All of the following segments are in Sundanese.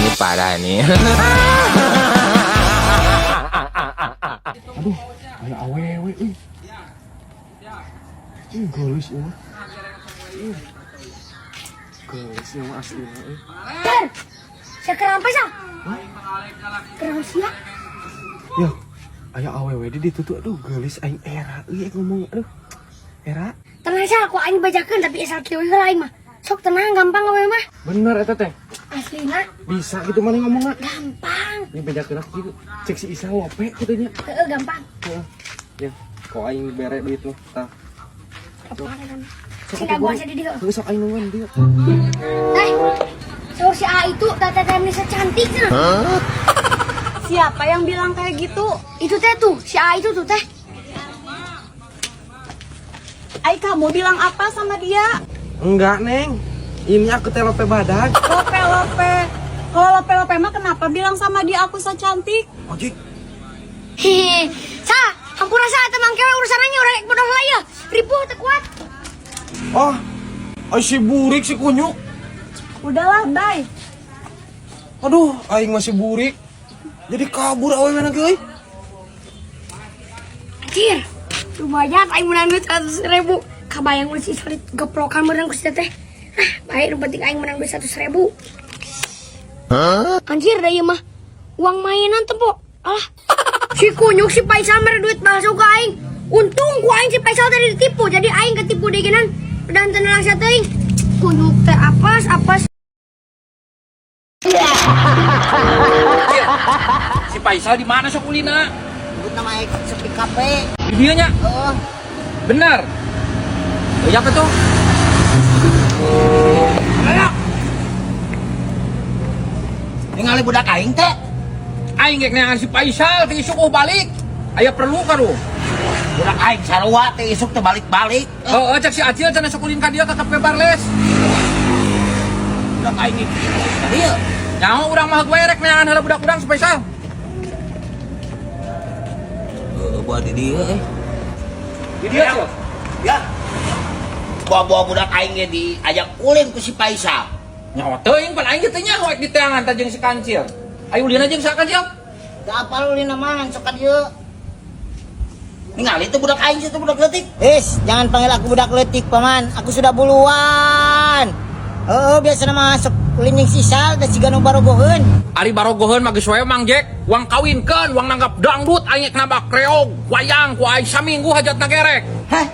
Ini parah nih. Aduh, aya awewe euy. Ih, geulis ieu mah. Ih. Geulis ieu mah aslina euy. Ter, sia kenapa sah? Kenapa sia? Yo, aya awewe di ditu tuh, aduh geulis, aing era euy ngomong, aduh. Era. Tenang sah, aku aing bajakeun, tapi asal kieu heula aing mah. Sok tenang, gampang awewe mah. Bener eta teh. Aslina. Bisa gitu mana ngomongna? Gampang. Ini bejakeun aku gitu. Cek si Isa lope kitu nya. Heeh, gampang. Heeh. Ya, kok aing bere duit mah. Tah. Apa kan? Sing gua di dieu. Heuh, sok aing nungguan dieu. Teh, saur si A itu teteh teh meni cantik cenah. Siapa yang bilang kayak gitu? Itu teh tuh, si A itu tuh teh. Ai, kamu bilang apa sama dia? Enggak, Neng. Ini aku teh lope badag. Lope lope. Kalau lope lope mah kenapa bilang sama dia aku so cantik? Ojek. Hehe. Sa, hampura sa teh mangke we urusannya urang rek bodoh lah ya. Ribuh teu kuat. Oh, ay si burik si kunyuk. Udahlah, bye. Aduh, aing masih burik. Jadi kabur awewe nanti euy. Anjir, lumayan aing menang duit 100.000. Kabayang mun si Isal geprokan meunang ku si teteh. Ah, baik, nu penting aing menang duit 100.000. Anjir, da ieu mah uang mainan tempo. Alah, si kunyuk si Faisal mere duit palsu ka aing. Untung ku aing si Faisal tadi ditipu, jadi aing ketipu deui geunan. Dan teu nelang teuing. Kunyuk teh apes apes. Si Faisal di mana sok ulina? Sebut nama Ek Sepi Kafe. Di dieu nya? Oh, Benar. Iya tuh. Ayo. Ningali budak aing teh. Aing geuk neangan si Faisal ti isuk oh balik. Aya perlu ka lu. Budak aing sarua teh isuk teh balik-balik. Heeh, cek si Acil cenah sok ulin ka dieu ka Kafe Barles. Budak aing iki. Ieu. Nyaho urang mah gue rek neangan heula budak urang si Faisal. Heeh, buat di dieu eh. Di dieu, Cil. Ya. Buah-buah budak aing ge diajak ulin ku si Faisal. Nyaho teuing pan aing ge teu nyaho rek diteangan tah jeung si Kancil. Ayo ulina jeung sa Kancil. Teu apal ulin mah sok ka dieu. Ningali teh budak aing teh budak leutik. Is, jangan panggil aku budak leutik, Paman. Aku sudah buluan. Heeh, biasa mah sok ulin jeung sisal da siga nu barogoheun. Ari barogoheun mah geus we Mang Jack, wang kawinkeun, wang nanggap dangdut aing rek nambah kreog, wayang ku aing saminggu hajatna gerek. Hah?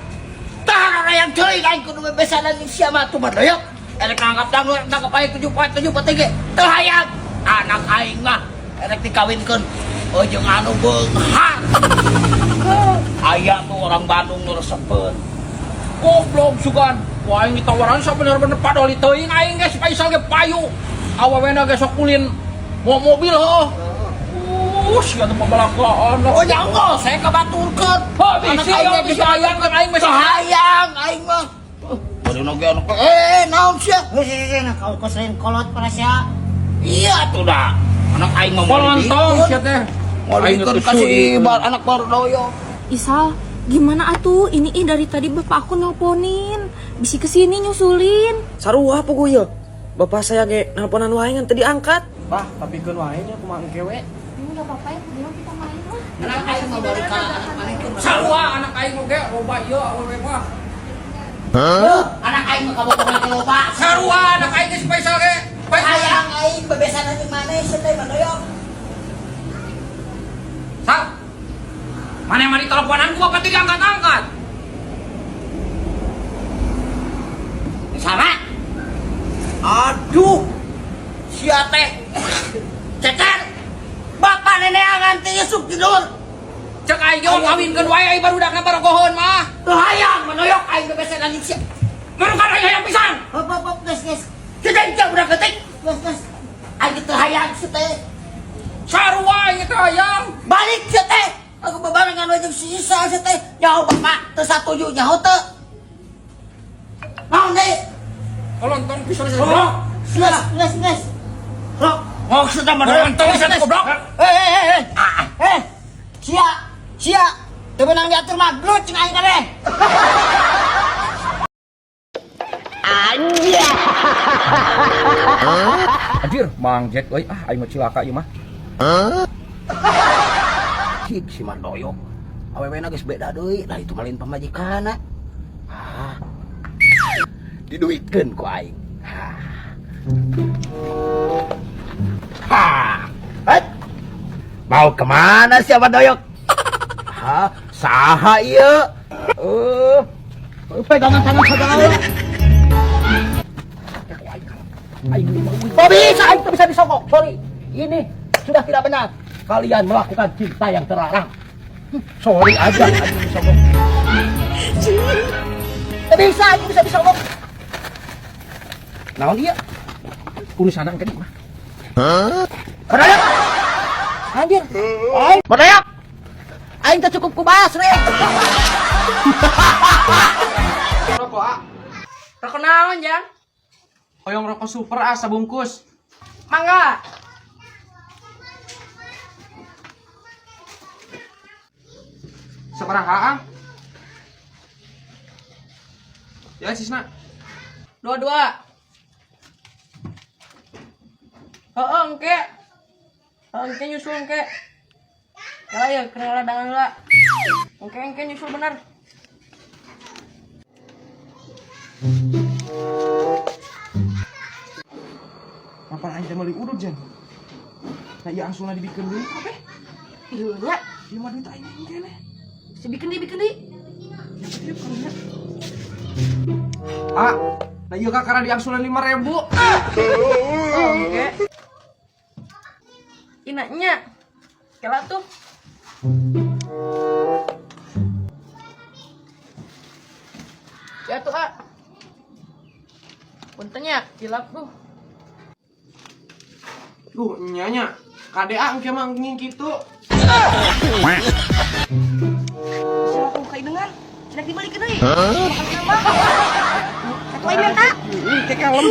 Tah hayang teuing aing kudu bebesanan jeung sia mah tuh badoyok. Erek nanggap dangdut, nanggap aing tujuh poe tujuh poe ge. Teu hayang. Anak aing mah erek dikawinkeun jeung anu beunghar. Aya tuh orang Bandung nu resepeun. Goblok sugan. Wah aing ditawaran sabener-bener padoli teuing aing ge si Faisal ge payu. Awewena ge sok ulin mau mobil heuh. Sia teh pabalakaan. Oh ya Allah, saya kabaturkeun. Heuh, bisi ya, bisi hayang kan aing masih hayang aing mah. Bari oge anak naon sia? Heuh, heuh, heuh, kau kau selain kolot para sia. Iya tuh dah. Anak aing mah mau Kolontong sia teh. Mau dibikeun ka si bar anak baru doyok. Isal, gimana atuh? Ini ih dari tadi bapak aku nelponin. Bisi kesini nyusulin. Sarua puguh ieu. Bapak saya ge nelponan wae ngan teu diangkat. Bah, tapi keun wae nya kumaha engke we. Ini nggak apa-apa ya, bilang kita main lah. Anak aing mah bari ka anak maneh keur. Sarua anak aing oge loba ieu awewe mah. Anak aing mah kabogohan ge loba. Sarua anak aing ge si Faisal ge. Faisal. Hayang aing bebesanan jeung maneh sia teh badoyok. Sal. Mana yang mari teleponan gua pasti diangkat-angkat. Sama. Aduh. Sia teh. Cecer. Bapak neneangan teh isuk tidur. Cek aing ge kawinkeun wae aing barudakna barogoheun mah. Teu hayang manoyok aing bebesanan jeung sia. Marukan aing hayang pisan. Hop, hop, hop, geus, geus. Cecer sia budak leutik. Geus, geus. Aing teu hayang sia teh. Sarua aing teh hayang. Balik sia teh. Aku bebarengan we jeung si Isa sia teh. Nyaho bapak teu satuju nyaho teu. Naon deui? Kolontong pisan sia. Oh, Geus, geus, geus. Rok. Maksudna mah Kolontong pisan goblok. Eh, eh, eh, eh. Eh, sia, sia. Teu meunang diatur mah gelut cenah aing kabeh. Anjir, Mang Jack euy, ah aing mah cilaka ieu mah. Cik si Mardoyok. Awewena geus beda deui, lah itu malin pamajikanna. Ah. Diduitkeun ku aing. Ah. Ha. Het. Mau kemana si Mardoyok? Ha, saha ieu? Pegangan tangan segala. Kok bisa aing tuh bisa disogok? Sorry. Ini sudah tidak benar. Kalian melakukan cinta yang terlarang. Sorry aja aing disogok. Tidak bisa aing bisa disogok. Naon ieu? Tulisanna engke mah. Mardoyok. Anjir. Aing Mardoyok. Aing teh cukup ku basreng. Rokok ah. Rokok naon, Jang? Hoyong rokok super ah sabungkus. Mangga. Sabaraha ah? Ya sisna. 22. Heeh, engke. Heeh, engke nyusul engke. Kala ya, kena ladangan lah. Engke engke nyusul bener. Kapan aing teh meuli udud jan? Nah ieu angsulna dibikeun deui kabeh. Ieu nya, Ieu mah duit aing keneh. si bikin deui bikin deui. Ya betul karunya. Ah, nah ieu kakara diangsulan 5.000. Oh, engke. Inaknya. Kela tuh. Ya tuh, ah. Puntennya, kilap tuh. Duh, nya nya. Kade ah engke mah nging kitu. Silakan buka dengan. Cedak dibalik deui. Makan nambah. Satu aing minta. Kayak kalem.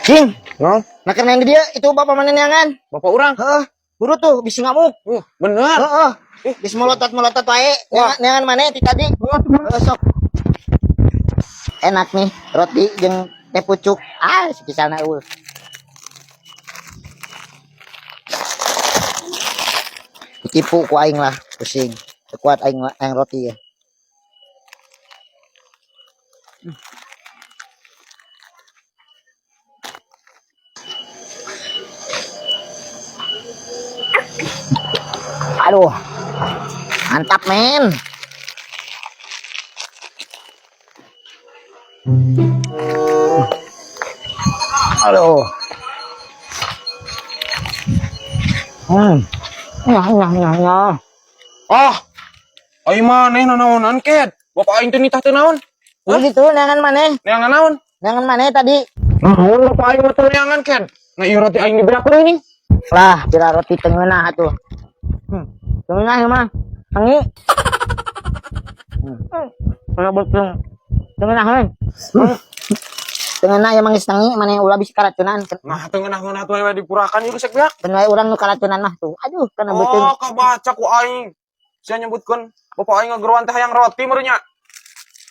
Cing, No, nah kena dia itu bapak mana neangan? bapak urang. Heeh, buru tuh bisa ngamuk. Bener. Heeh. Bisa melotot-melotot wae. Neangan, neangan mana ti tadi? Heeh, sok. Enak nih roti jeung teh pucuk. Ah, si kisana eueuh. Ditipu ku aing lah, pusing. Teu kuat aing aing roti ya. Aduh. Mantap, men. Aduh. Nyah, nyah, nyah, nyah. Ah, aing maneh nanaonan ket. Bapak aing teh nitah teu naon? Hah? Gitu, neangan maneh. Neangan naon? Neangan maneh tadi. Naon bapak aing mah teu neangan ket. Nah ieu roti aing dibeakeun ini. Lah, kira roti teu ngeunah atuh. Teu ngeunah ieu mah. Tangi. Kalau betul. Teu ngeunah heuh. Teu ngeunah ieu mah geus tangi maneh ulah bisi karacunan. Nah, teu ngeunah-ngeunah tuh we dipurakan ieu geus beak. Beun wae urang nu karacunan mah tuh. Aduh, kana beuteung. Oh, kabaca ku aing. Sia nyebutkeun bapak aing ngageroan teh hayang roti meureun nya.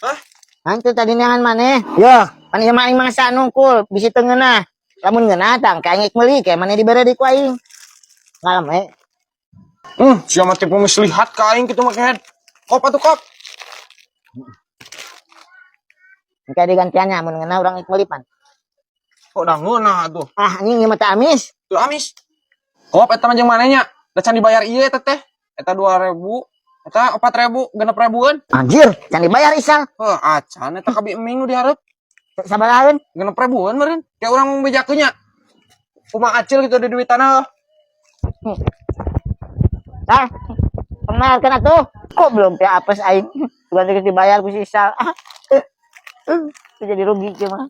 Hah? Nah, itu tadi neangan maneh. Yo, pan ieu mah aing mangsa nungkul bisi teu ngeunah. Lamun ngeunah tang ka aing meuli kayak maneh dibere deui ku aing. Ngalem we. Sia mah tipu muslihat ka aing kitu mah ket. Kop atuh kop. Engke digantiannya mun ngeunah urang ik meuli pan. Kok dah ngeunah atuh. Ah, anjing ieu mah teh amis. Tuh amis. Kop eta mah jeung maneh nya. Da can dibayar ieu eta teh. Eta 2000, eta 4000, 6.000-an. Anjir, can dibayar Isal. Heuh, acan eta kabi eming nu dihareup. Sabarahaeun? 6.000-an meureun. Kayak urang mau bejakeun nya. Kumaha acil gitu di duitanna. Tah. Pengmayarkeun atuh. Kok belum teh apes aing. Bukan geus dibayar ku si Isal. Ah. Itu jadi rugi kieu mah.